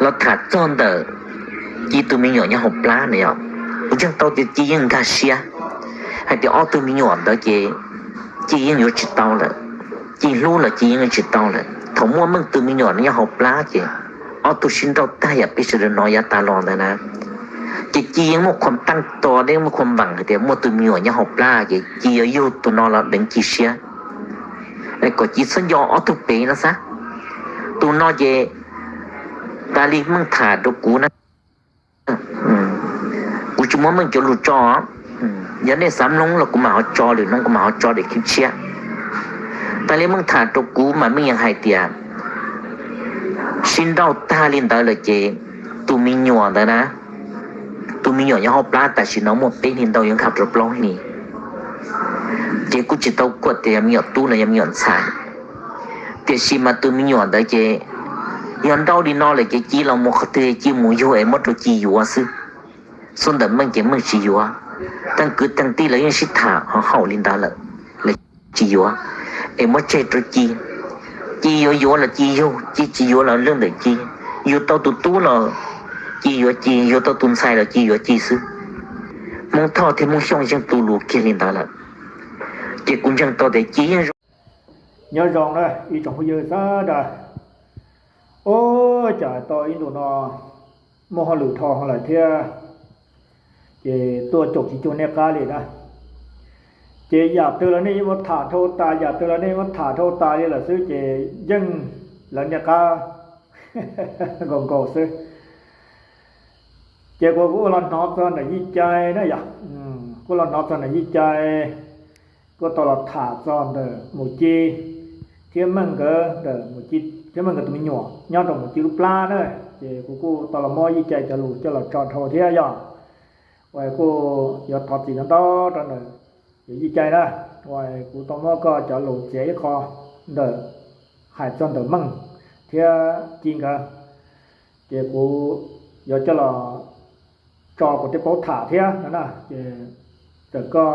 los tham txog ntawm Ci tus me nyuam nyob hauv plab na yom, kuv ntseeg tau tias Ci yeej nkag siab hais tias ob tug me nyuam ntawd ces Ci yeej yuav tsis tau lawm, Ci hlub los Ci yeej tsis tau lawm. Thaum muaj Meej tus me nyuam nyob hauv plab ces ob tug sib nrauj tag yam peb sawv daws hnov yav tas los ntawd na, ces Ci yeej muaj qhuas taaj to thiab muaj qhuas vaam hais tias muaj tus me nyuam nyob hauv plab ces Ci yuav yug tus no los deev Ci siab, kom Ci txhob nco ob tug pem no xwb. Tus no ces tas li Meej tham rau kuv na, kuv tsis muab Meej cov lus tso. Yog nej xav mloog los kuv mam ho tso lwm hnub, kuv mam ho tso daim clip tshiab. Tas li Meej tham rau kuv mas Meej yeej hais tias sib nrauj tag li ntawd lawm ces tus me nyuam ntawd na, tus me nyuam nyob hauv plab tam sim no muaj peb hlis ntau yuav nkag rau plaub hlis. Ces kuj tsis tau kuaj tias yog me nyuam tub los yog me nyuam ntxhais, tiam sis mas tus me nyuam ntawd ces yog nrauj li no lawm ces Ci los mus qhov twg Ci mus yug es muab rau Ci yuav xwb. Xub ntawm Meej ces Meej tsis yuav, teej kwv teej tij lawv yeej sib tham ho haum li ntawd lawm, lawv tsis yuav, es muab tseg rau Ci. Ci yuav yuav los Ci yug, Ci tsis yuav los lwj ntawm Ci. Yug tau tus tub los Ci yuav Ci, yug tau tus ntxhais los Ci yuav Ci xwb. Hmoob Thoj thiab Hmoob Xyooj yeej tu lus kiag li ntawd lawm, ces kuv ntseeg tau tias Ci yeej zoo. Nyob zoo na ib tsoom phooj ywg sawv daws. Ua cas tau ib ntus no muaj hauj lwm dhau lawm thiab, ces tuaj caum tsis cuag nej qab li na. Ces yam twg los nej yuav muab tham dhau tas, yam twg los nej yuav muab tham dhau tas li lawm xwb ces yeej lawv niaj qab nkaus nkaus xwb. Ces kuv kuj los hnov txog ntawm Yij Cai na yom, kuj los hnov txog ntawm Yij Cai, kuj tau los tham txog ntawm Mus Ci thiab Meej nkawd, ntawm Mus Ci thiab Meej nkawd tus me nyuam nyob rau Mus Ci lub plab na. Ces kuv kuj tau los muab Yij Cai cov lus coj los tso dhau thiab yom. Uas kuj yuav thov txim ntau ntau rau ntawm Yij Cai na, uas kuv tau muab koj cov lus txiav ib qho ntawm, hais txog ntawm Meej thiab Ci nkawd, ces kuv yuav coj los tso kuv tej paub tham thiab no na. Ces txawm koj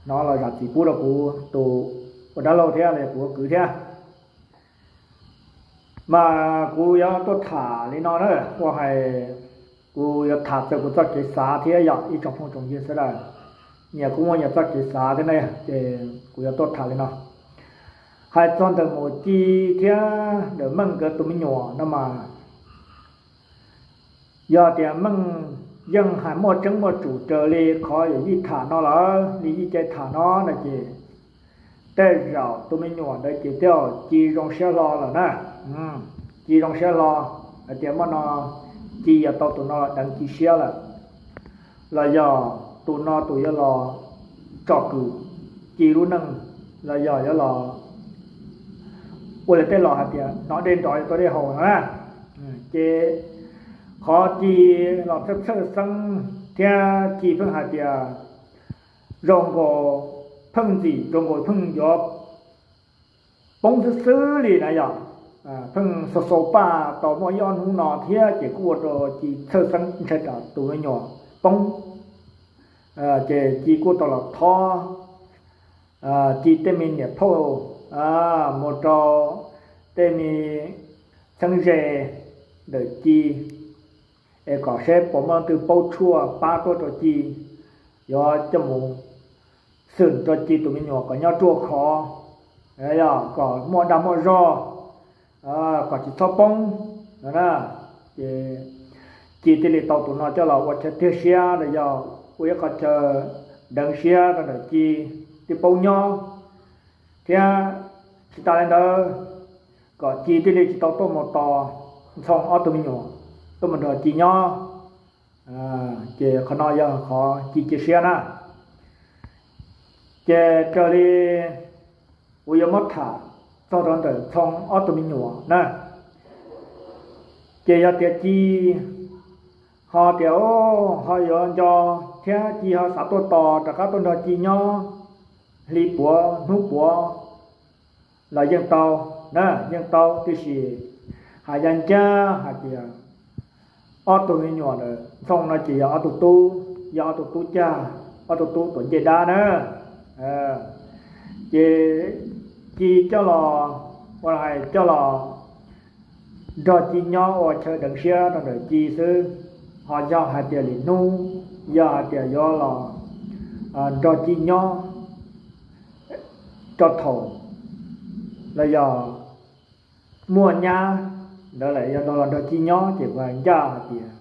hnov los zam txim pub rau kuv tus ua dab laug thiab los yog kuv ua kwv thiab. Mas kuv yuav tuaj tham li no na, ua hais kuv yuav tham txog kuv txoj kev xav thiab yom ib tsoom phooj tsoom ywg sawv daws. Nyias kuj muaj nyias txoj kev xav thiab ne, ces kuv yuav tuaj tham li no. Hais txog ntawm Mus Ci thiab ntawm Meej nkawd tus me nyuam no mas, yog tias Meej yeej hais muaj tseeb muaj tsum raws li qhov yawm yij tham no lawm, li Yij Cai tham no no ces tej zaum tus me nyuam ntawd ces twb Ci zoo siab hlo lawm na. Ci zoo siab hlo hais tias muaj no Ci yuav tau tus no los deev Ci siab lawm, los yog tus no tus yuav los tsom kwm Ci lub neej, los yog yuav los ua li tej laus hais tias hnov dej nrov yuav tau dej haus no na. Ces qhov Ci los txhawj txhawj xeeb thiab Ci pheej hais tias zoo nkaus pheej ntxim zoo nkaus pheej yuav poob xwb xwb li na yom. Pheej xau xau paj tau muaj ib ob hnub no thiab ces kuj ua rau Ci txhawj xeeb ntshai tsam tus me nyuam poob. Ces Ci kuj tau los thov Ci tej me niam phauj, mus rau tej me txheeb ze ntawm Ci es kom seb puas muaj leej twg paub tshuaj pab tuaj rau Ci, yuav coj mus xwm rau Ci tus me nyuam kom nyob ruaj khov, kom muaj dag muaj zog, kom tsis txhob poob no na. Ces Ci thiaj li tau tus no coj los ua chaw tiag siab los yog ua ib qho chaw deev siab rau ntawm Ci twb paub nyob, thiab tsis tas li ntawd kom Ci thiaj li tsis tau tuaj mus tos Ntxhoo ob tug me nyuam tuaj mus nrog Ci nyob. Ces qhov no yog qhov Ci cia siab na. Ces raws li kuv yuav muab tham txog rau ntawm Ntxhoo ob tug me nyuam na, ces yog tias Ci ho tias ho yuav nco thiab Ci ho xav tuaj tos rov qab tuaj nrog Ci nyob hli puav hnub puav los yeej tau na, yeej tau, tiam sis hais ncaj ncaj hais tias ob tug me nyuam ntawm Ntxhoo no ces yog ob tug tub, yog ob tug tub cag, ob tug tub tuam ncej dab na. Ces Ci coj los, ua hais coj los nrog Ci nyob ua chaw deev siab rau ntawm Ci xwb, ho yog hais tias lwm hnub yog hais tias yuav los nrog Ci nyob rau thaum los yog muaj nyab ntawd lawm yog los nrog Ci nyob ces kuv hais ncaj hais tias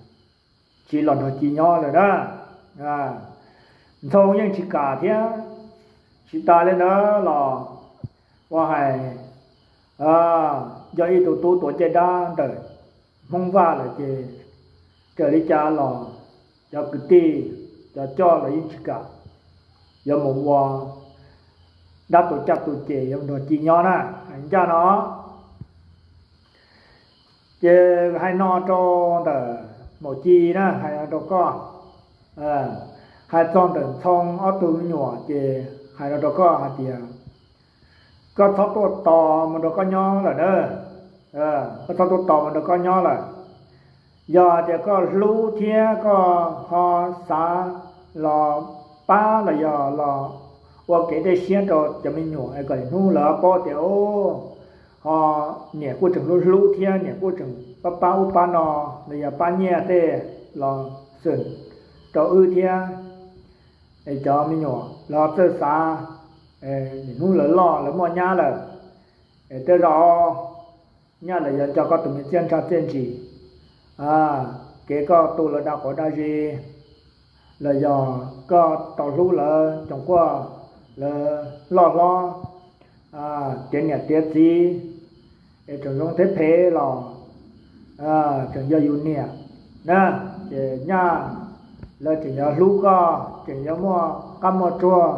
tsis los nrog Ci nyob lawm na. Ntxhoo yeej tsis kam thiab. Tsis tas li ntawd los ua hais yog ib tug tub tuav caj dab ntawm Hmoob Vaj lawm ces raws li cas los cov kwv tij, cov coj los yeej tsis kam yuav mus ua dab tuav caj tuav ces yuav nrog Ci nyob na. Hais ncaj no ces hais no rau ntawm Maum Ci na, hais no rau koj, hais txog ntawm Ntxhoo ob tug me nyuam ces hais no rau koj hais tias koj txhob tuaj tos mus nrog koj nyob lawm na. Koj txhob tuaj tos mus nrog koj nyob lawm. Yog tias koj hlub thiab koj ho xav los pab los yog los ua kev dej siab rau cov me nyuam es kom hnub lawv paub tias ho niam kuj tseem hlub hlub thiab niam kuj tseem pab pab ub pab no los yog pab nyiaj tej los xwm rau wb thiab. Es cov me nyuam los txawj xav, hnub lawv loj lawv muaj nyab lawm, es tej zaum nyaj lawv yuav nco koj tus me txiaj ntsha txiaj ntsim, kev koj tu lawv dag quav dag zis, los yog koj tau hlub lawv coom quaj, lawv loj hlob, tiav niam tiav txiv, es tseem zoo thiab phem los tseem yog yus niam na. Ces nyaj lawv tseem yuav hlub koj, tseem yuav muaj qab muaj tsuag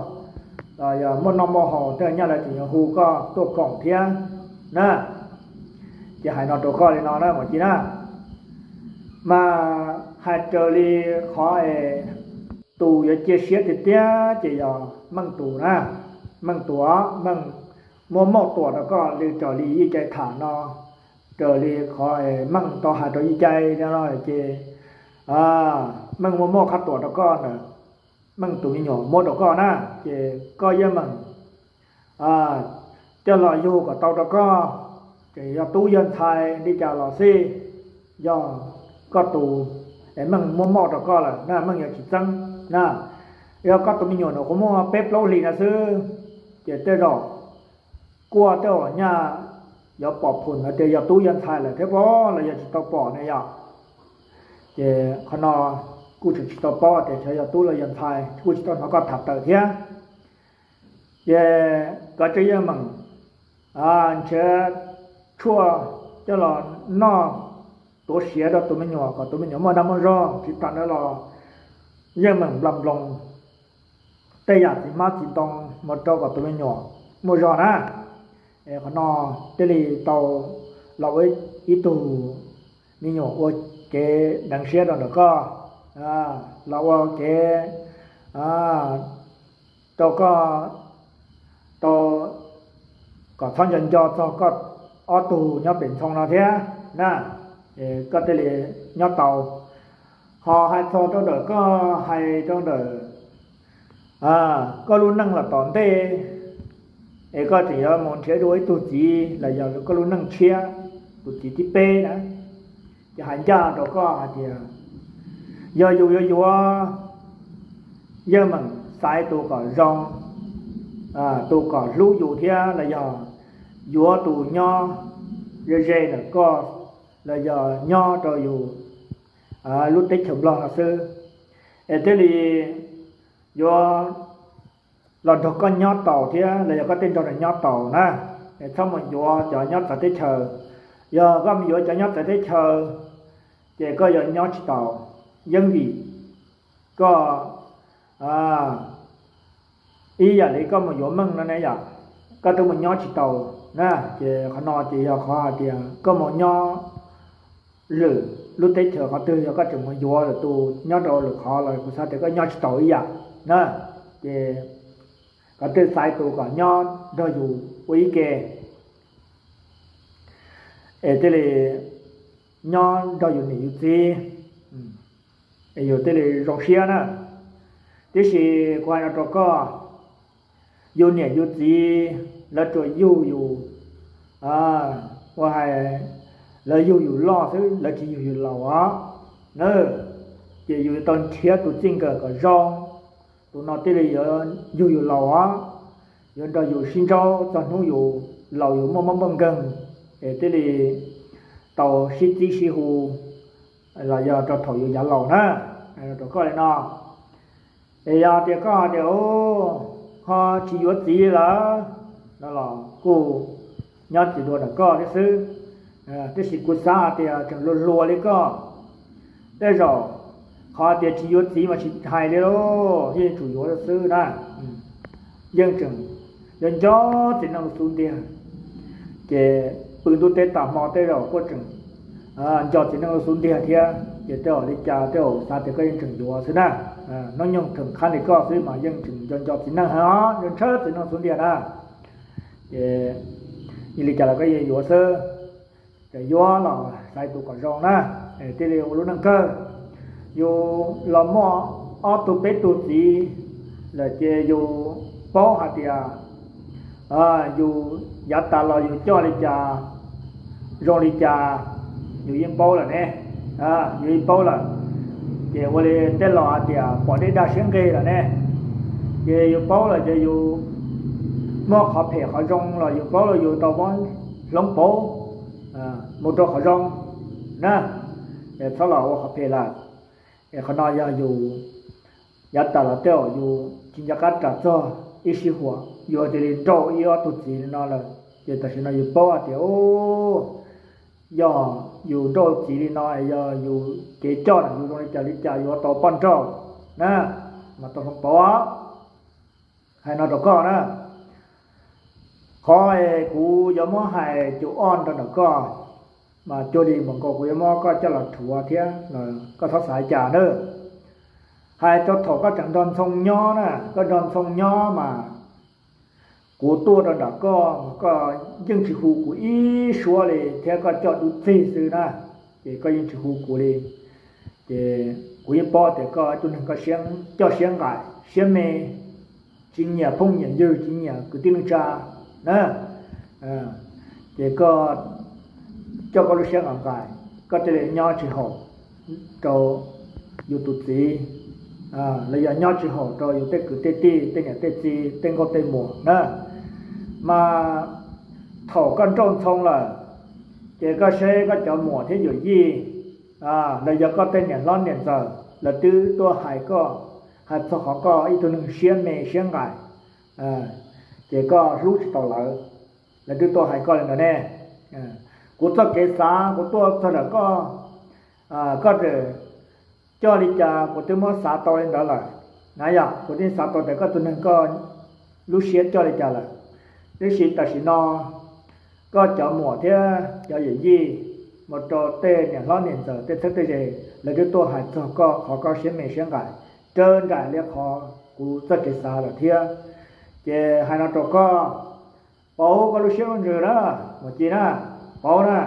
los yog muaj noj muaj haus tej, nyaj lawv tseem yuav hu koj tuaj koom thiab na. Ces hais no rau koj li no na Maum Ci na. Mas hais raws li qhov es tus yuav cia siab tiag tiag ces yog Meej tus na. Meej tus, Meej muab mauj tuam rau koj li raws li Yij Cai tham no, raws li qhov Meej tau hais rau Yij Cai no ces Meej muab mauj qhab tuam rau koj ntawd, Meej tus me nyuam muab rau koj na, ces koj yeej meem coj los yug kom tau rau koj, tseem yog tub yog ntxhais li cas los xij, yog koj tus es Meej muab mauj rau koj lawm na, Meej yuav tsis txeeb na. Yog koj tus me nyuam nws kuj muaj peb plaub hlis no xwb, ces tej zaum kuaj tej uas nyaj yuav pom phom hais tias yog tub yog ntxhais lawm thiab pob los yog tsis tau pom ne yom. Ces qhov no kuj tseem tsis tau paub tias xyov yog tub los yog ntxhais, kuj tsis tau hnov koj tham tawm thiab. Ces koj tseem yeej meem nrhiav tshuaj coj los noj tuav siav rau tus me nyuam kom tus me nyuam muaj dag muaj zog, tsis tas ntawd los yeej meem nplas nploos tej yam txiv hmab txiv ntoo mus rau kom tus me nyuam muaj zog na. Es qhov no thiaj li tau los ua ib tug me nyuam ua kev deev siab rau ntawm koj, los ua kev rau koj tau kom txhob nco nco txog koj ob tug nyob pem Ntxhoo no thiab na. Koj thiaj li nyob tau. Ho hais txog rau ntawm koj, hais rau ntawm koj lub neej los tom ntej, es koj tseem yuav mus nrhiav dua ib tug txiv los yog koj lub neej tshiab, tus txiv thib peb na, ces hais ncaj rau koj hais tias yog yus yuav yuav, yeej meem xaiv tus kom zoo, tus kom hlub yus thiab los yog yuav tus nyob ze ze ntawm koj los yog nyob rau yus lub teb chaws Nplog no xwb, es thiaj li yuav los nrog koj nyob taus thiab los yog koj thiaj nrog nws nyob taus na. Es txhob mus yuav cov nyob txawv teb chaws. Yog koj mus yuav cov nyob txawv teb chaws ces koj yuav nyob tsis taus, yeej vim koj ib yam li koj mus yuav Meej no ne yom, koj twb mus nyob tsis taus na. Ces qhov no ces yog qhov hais tias koj mus nyob lwm lub teb chaws qhov twg, yog koj tseem mus yuav lwm tus nyob rau lwm qhov los kuv xav tias koj nyob tsis taus ib yam na. Ces koj thiaj xaiv tus kom nyob nrog yus ua ib ke, es thiaj li nyob nrog yus niam yus txiv, es yus thiaj li zoo siab na. Tiam sis kuv hais no rau koj, yus niam yus txiv lawv tsuas yug yus ua hais lawv yug yus loj xwb, lawv tsis yug yus laus os na. Ces yus yuav tau nrhiav tus txij nkawm kom zoo, tus no thiaj li yuav yug yus laus os, yuav nrog yus sib nraub txog hnub yus laus yus muaj mob muaj nkeeg, es thiaj li tau sib txib sib hu los yog rau thaum yus yav laus na. Rau koj li no, es yog tias koj hais tias ho tsis yuav txiv lawm no los kuj nyob tsis dua ntawm koj thiab xwb, tiam sis kuv xav hais tias tseem hluas hluas li koj, tej zaum qhov tias tsis yuav txiv mas tsis hais li lauj, yeej tsum yuav xwb na. Yeej tseem yuav nco txiv neej lub xub ntiag, ces pw ntuj teb tas hmo tej zaum kuj tseem nco txiv neej lub xub ntiag thiab, ces tej zaum li cas tej zaum xav tias koj yeej tseem yuav xwb na. Hnub nyoog tseem qhab li koj xwb mas yeej tseem nco nco txiv neej heev os, nco ntshaw txiv neej xub ntiag na. Ces li cas los koj yeej yuav xwb, ces yuav los xaiv tus kom zoo na, thiaj li ua lub neej kawg. Yus los muaj ob tug peb tug txiv lawm ces yus paub hais tias yus yav tas los yus coj li cas, zoo li cas, yus yeej paub lawm ne. Yus yeej paub lawm, ces ua li tej laus hais tias pom dej dag siab nqig lawm ne. Ces yus paub lawm ces yus muaj qhov phem qhov zoo los yus paub los yus tau muab hloov pauv mus rau qhov zoo na, txhob los ua qhov phem lawm. Es qhov no yog yus yav tas los tej zaum yus tsis nco qab ras txog ib sij huam yus cia li nrauj ib ob tug txiv li no lawm, ces tam sim no yus paub hais tias yog yus nrauj txiv li no, yog yus kev coj yus zoo li cas li cas yus yuav tau poj nrauj na, mas tau hloov pauv. Hais no rau koj na, qhov kuv yuav muab hais cum ob rau ntawm koj, mas cuag li npaum nkaus kuv yuav muab koj coj los rhuav thiab, koj txhob xav li cas na. Hais rau thaum koj tseem nrog Ntxhoo nyob na, koj nrog Ntxhoo nyob mas kuv tuaj rau nram koj, koj yeej tsis hu kuv ib suab li thiab, koj coj dub txig xwb na, ces koj yeej tsis hu kuv li. Ces kuv yeej paub tias koj ib tug neeg koj coj siab nqaim siab me, tsis nyiam phooj nyiam ywg, tsis nyiam kwv tij neej tsa na. Ces koj coj koj lub siab nqaim nqaim, koj thiaj li nyob tsis haum rau yus tus txiv, los yog nyob tsis haum rau yus tej kwv tej tij, tej niam tej txiv, tej nkauj tej muam na. Mas thaum koj nrauj Ntxhoo lawm, ces koj saib koj cov muam thiab yawm yij, los yog koj tej niam hlob niam ntxawm lawv twb tuaj hais koj, hais txog qhov koj ib tug neeg siab me siab nqaim, ces koj hlub tsis tau lawv, lawv twb tuaj hais koj li ntawd ne. Kuv txoj kev xav kuv tuaj txog ntawm koj, koj coj li cas kuv twb muab xav tau li ntawd lawm na. Yog kuv twb xav tau tias koj tus neeg koj lub siab coj li cas lawm, tiam sis tam sim no koj cov muam thiab cov yawm yij, mus rau tej niam hlob niam ntxawm tej txheeb tej ze, lawv twb tuaj hais txog koj qhov koj siab me siab nqaim raws nraim li qhov kuv txoj kev xav lawm thiab. Ces hais no rau koj, pauv koj lub siab lub ntsws na, Mus Ci na, pauv na.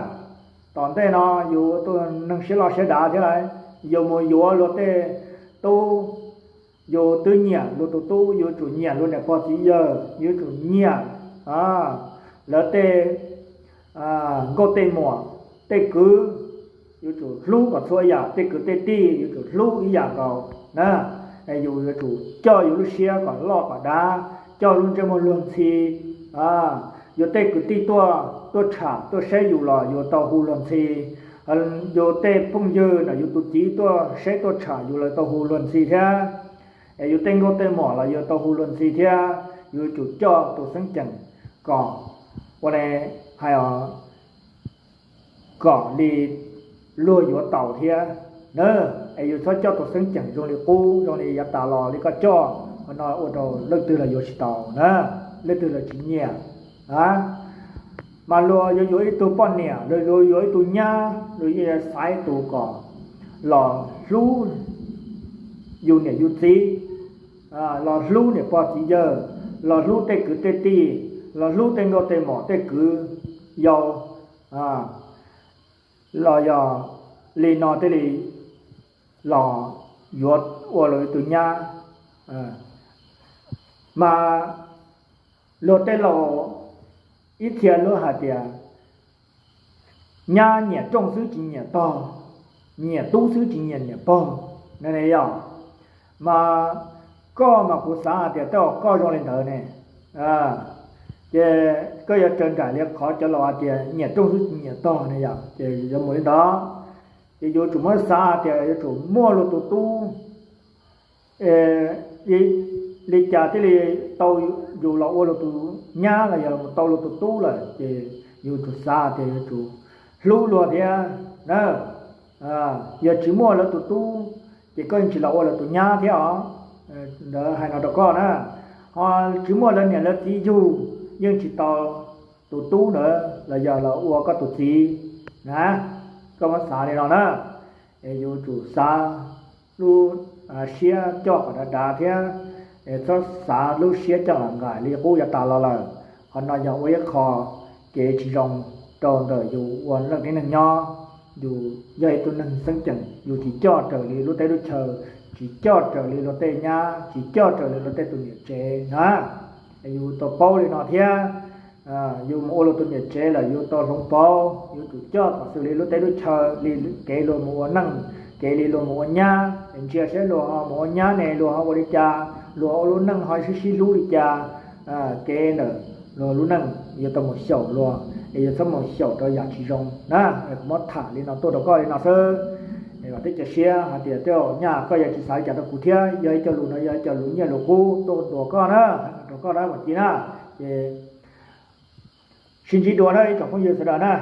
Tom ntej no yus tus neeg siab loj siab dav thiab lauj, yus mus yuav luag tej tub, yus twb nyiam luag tus tub, yus yuav tsum nyiam luag niam pog txiv yawg, yus yuav tsum nyiam lawv tej nkauj tej muam, tej kwv, yuav tsum hlub kom txhua yam, tej kwv tej tij yuav tsum hlub ib yam nkaus na. Yus yuav tsum coj yus lub siab kom loj kom dav, coj lub ntsej muag luag ntxhi. Yus tej kwv tij tuaj, tuaj tsham tuaj saib yus los yus tau hu luag ntxhi. Yus tej phooj ywg ntawm yus tus txiv tuaj saib tuaj tsham yus los tau hu luag ntxhi thiab. Es yus tej nkauj tej muam los yus tau hu luag ntxhi thiab. Yus yuav tsum coj tus xeeb ceem kom, ua li hais os, kom li luag yuav tau thiab na. Es yus txhob coj tus xeeb ceem zoo li qub, zoo li yav tas los li koj coj, qhov no ua rau leej twg los yuav tsis tau na, leej twg los tsis nyiam. Mas luag yuav yuav ib tug poj niam, luag yuav yuav ib tug nyab, luag yuav xaiv tus kom los hlub yus niam yus txiv, los hlub niam pog txiv yawg, los hlub tej kwv tej tij, los hlub tej nkauj tej muam tej kwv yau, los yog li no thiaj li los yuav ua luag ib tug nyab. Mas luag tej laus ib txhia luag hais tias nyab nyiam rooj xwb tsis nyiam tog, nyiam tub xwb tsis nyiam niam pog no ne yog. Mas koj mas kuv xav hais tias tej zaum koj zoo li ntawd ne, ces koj yuav raws nraim li qhov cov laus hais tias nyiam rooj xwb tsis nyiam tog ne yog, ces yuav mus li ntawd. Ces yuav tsum muab xav hais tias yuav tsum muaj luag tus tub li cas thiaj li tau yus los ua luag tus nyab los yog los tau luag tus tub lawm, ces yus tsum xav tias yuav tsum hlub luag thiab na. Yog tsis muaj lawv tus tub, ces koj yeej tsis los ua lawv tus nyab thiab os. Ntawd hais no rau koj na, ho tsis muaj lawv niam lawv txiv yug yeej tsis tau tus tub ntawd los yog los ua koj tus txiv na. Koj muab xav li no na, es yuav tsum xav lub siab coj kom dav dav thiab, txhob xav lub siab coj nqaim nqaim li qub yav tas los lawm. Qhov no yog ua ib qho kev tsis zoo rau ntawm yus ua leej tib neeg nyob. Yus yog ib tug neeg xeeb ceem, yus tsis coj raws li lub teb lub chaw, tsis coj raws li luag tej nyab, tsis coj raws li luag tej tus niam tsev na. Yus tau paub li no thiab, yus mus ua luag tus niam tsev lawm yus tau hloov pauv, yuav tsum coj kom xws li lub teb lub chaw, li kev luag mus ua neej, kev li luag mus ua nyab, ntsia saib luag ho mus ua nyab ne luag ho ua li cas, luag ua lub neej ho sib sib hlub li cas. Kev ntawm luag lub neej yuav tau mus xyaum luag, es yuav txhob mus xyaum rau yam tsis zoo na. Kuv muab tham li no tuaj rau koj li no xwb. Vam thiab cia siab hais tias tej zaum nyaj koj yuav tsis xav li cas rau kuv thiab, yog ib co lus no yog ib co lus nyiaj lus kub tuaj ntuas koj na, rau koj na Vam Ci na. Ces sib ntsib dua na ib tsoom phooj ywg sawv daws na.